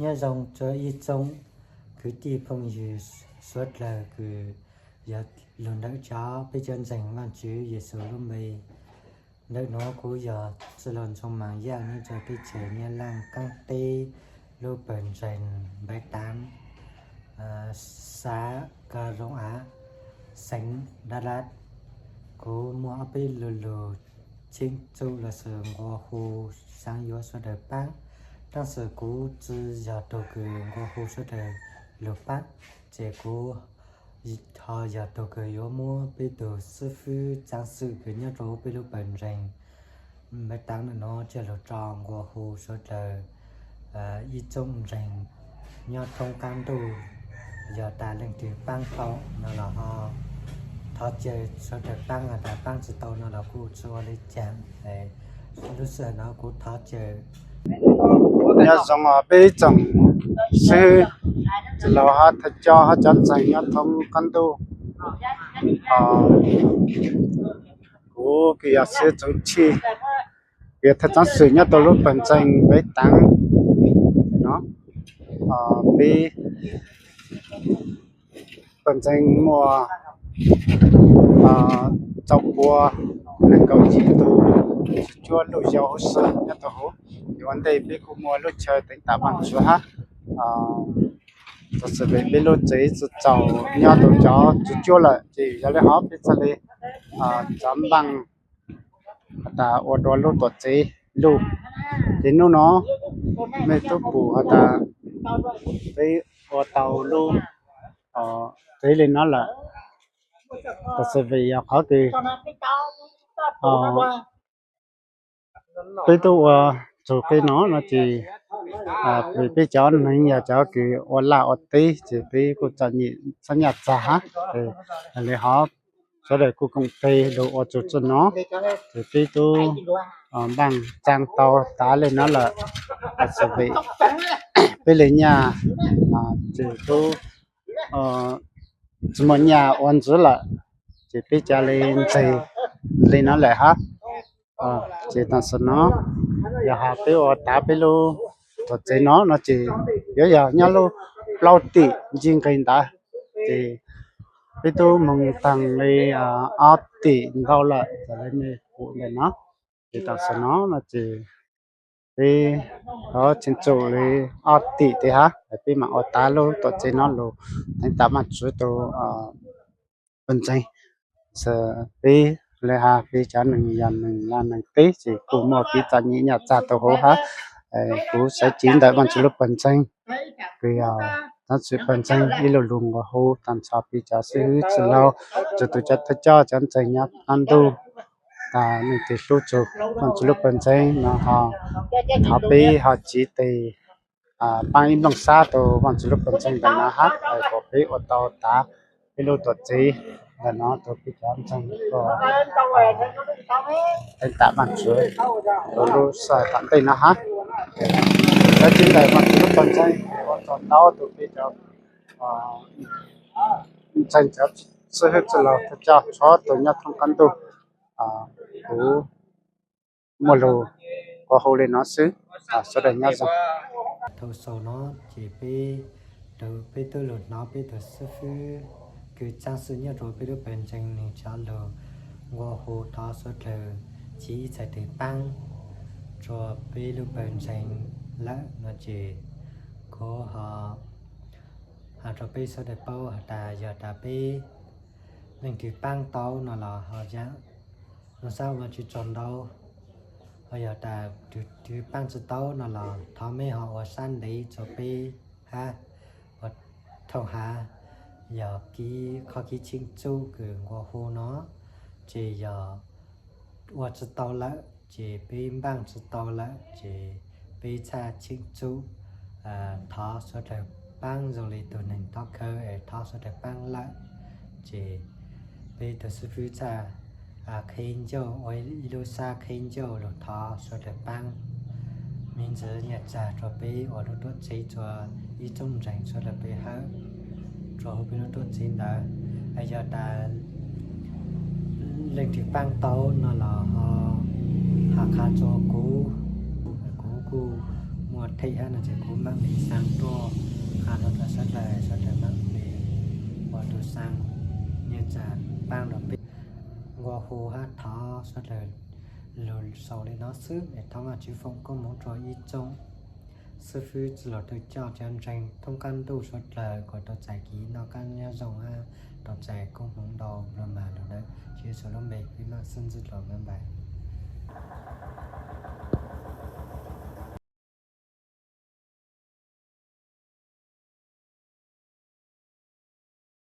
Nyob zoo rua ib tsoom kwv tij phooj ywg suav dlawg kws yog lug ntawm cov peb cov ntseeg Vaajtswv Yexus lub npe. Ntawm nuav kuv yog Txwj Laug Ntxoov Maas Yaaj nyob rua teb chaws Nyab Laaj qaab teb lub pawg ntseeg Npaiv Taav, xav Ka Roov Av, xeev Dab Lab. Kuv muaj ob peb lu lug cheeb tsum los sis nqua hu xaav yuav suav dlawg paab, tab sis kuv tsi yog tug kws nqua hu suav dlawg lug paab, ces kuv ho yog tug kws yuav muab peb tug xib fwb tsaab xwm kws nyob rua peb lub pawg ntseeg Npaiv Taav ntawm nuav coj lug rua nqua hu suav dlawg ib tsoom ntseeg nyob thoob qaab ntuj, yog tas leej twg paab tau no los ho thov caw suav dlawg paab, has tas paab tsi tau no los kuj tsi ua le caag. Lub sij hawm no kuv thov caw nyob zoo peb tsoom xib hwb, tsi laug hab thawj coj hab cov ntseeg nyob thoob qaab ntuj. Kuv kws yog xib hwb Txoov Chij, kws yog thawj tsaab xwm nyob tau lub pawg ntseeg Npaiv Taav no. Peb pawg ntseeg muaj tau pua neeg nkaum yim tug, tsi cuab luj yau huv si nyob tau huv. Ua ntej peb kuj muaj lub chaw teev tam Vaajtswv hab, tab sis peb lub tsev tsi txaus nyob tau cov tsi cuab lawm, ces yog le hov peb txhaj le cov npaaj has tas ua dua lub tuam tsev luj. Ces nub no mej tub pum has tas peb ua tau lub tsev le no lawm, tab sis vim yog qhov kws peb tub ua txug qe no no ces vim peb cov neeg yog cov kws ua laj ua teb ces peb kuj txom nyem txhab nyaj txag hab. Le hov sawv daws kuj koom tes lug ua txug txuj no, ces peb tub npaaj tsaa tau tav le no lawm, tab sis vim peb le nyaj ces tub tsi muaj nyaj ua ntxiv lawm, ces peb ca le ntseeg le no lawm hab. Ces tam sim no yog has peb ua tav peb lub tuam tsev no no ces yuav yog nyob lub plaub tim ntsig nqeg ntawd, ces peb tub moog taag le ob tim ntau lawm tas le mej pum ntawm no. Ces tam sim no no ces peb ho tseem tsum le ob tim tes hab, peb maam ua tav lub tuam tsev no lug teev tam Vaajtswv tau pawg ntseeg. Peb le has peb cov neeg yog neeg laj neeg teb ces kuj muaj kev txom nyem nyaj txag tau huv hab. Kuv xaiv cev ntawm Vaajtswv lub pawg ntseeg, kws yog tsaab xwm pawg ntseeg ib lu lug nqua hu taag nrho peb cov xib hwb txwj laug, txug tus cov thawj coj cov ntseeg nyob qaab ntuj, tas leej twg hlub txug Vaajtswv lub pawg ntseeg no ho thov peb ho cev tes paab ib nplooj sab rua Vaajtswv lub pawg ntseeg ntawm no hab, kom peb ua tau tav peb lub tuam tsev ntawm no rua peb cov ntseeg teev tam Vaajtswv rua lub sij hawm tom ntej no hab. Xaiv cev ntawm Vaajtswv lub pawg ntseeg ua tsaug ntau rua peb cov ntseeg cov xib hwb txwj laug thawj coj txhua tus nyob thoob qaab ntuj. Kuv muaj lug nqua hu le no xwb, sawv daws nyob zoo. Thaum xaus no ces peb, peb tub lug hnov peb tug xib fwb kws tsaab xwm nyob rua peb lub pawg ntseeg nwg cov lug nqua hu thov suav dlawg cev ib txhais tes paab rua peb lub pawg ntseeg lawm no ces kuv ho has rua peb sawv daws paub has tas yog tas peb leej twg paab tau no los ho yaam lug sab ua tsi tsaug ntau, ho yog tas twg paab tsi tau no los thov mej ho ua sab ntev rua peb hab, ua thooj hav yog qhov kev cheeb tsum kws nqua hu no ces yog ua tsi tau lawm ces peb npaaj tsi tau lawm ces peb txhaj cheeb tsum thov suav dlawg paab zoo le tug neeg thov khawv es thov suav dlawg paab lawm ces peb tug xib fwb txhaj qheb ncauj ua ib lub sab qheb ncauj lug thov suav dlawg paab. Miv ntxwv nyaj txag rua peb ua lub tuam tsev rua ib tsoom ntseeg suav dlawg peb hawm rua huv peb lub tuam tsev ntawd. Yog tas leej twg paab tau no los ho has qha rua kuv, kuv kuj muaj Ua thej hab no ces kuv mam li xaa tuaj has rua rua sawv dlawg, sawv dlawg mam li ua tus xaa nyaj tsa paab rua peb. Nqua hu hab thov sawv dlawg lug sau le no xwb es thov Vaajtswv foom koob moov rua ib tsoom xib fwb tsi los tw coj cov ntseeg thoob qaab ntuj suav dlawg kuas tau txais kev noj qab nyob zoo hab tau txais koob hmoov ntau lug mas lug ntawd. Tswv Yexus lub npe kuv mam xib ntxwv dlua npaj.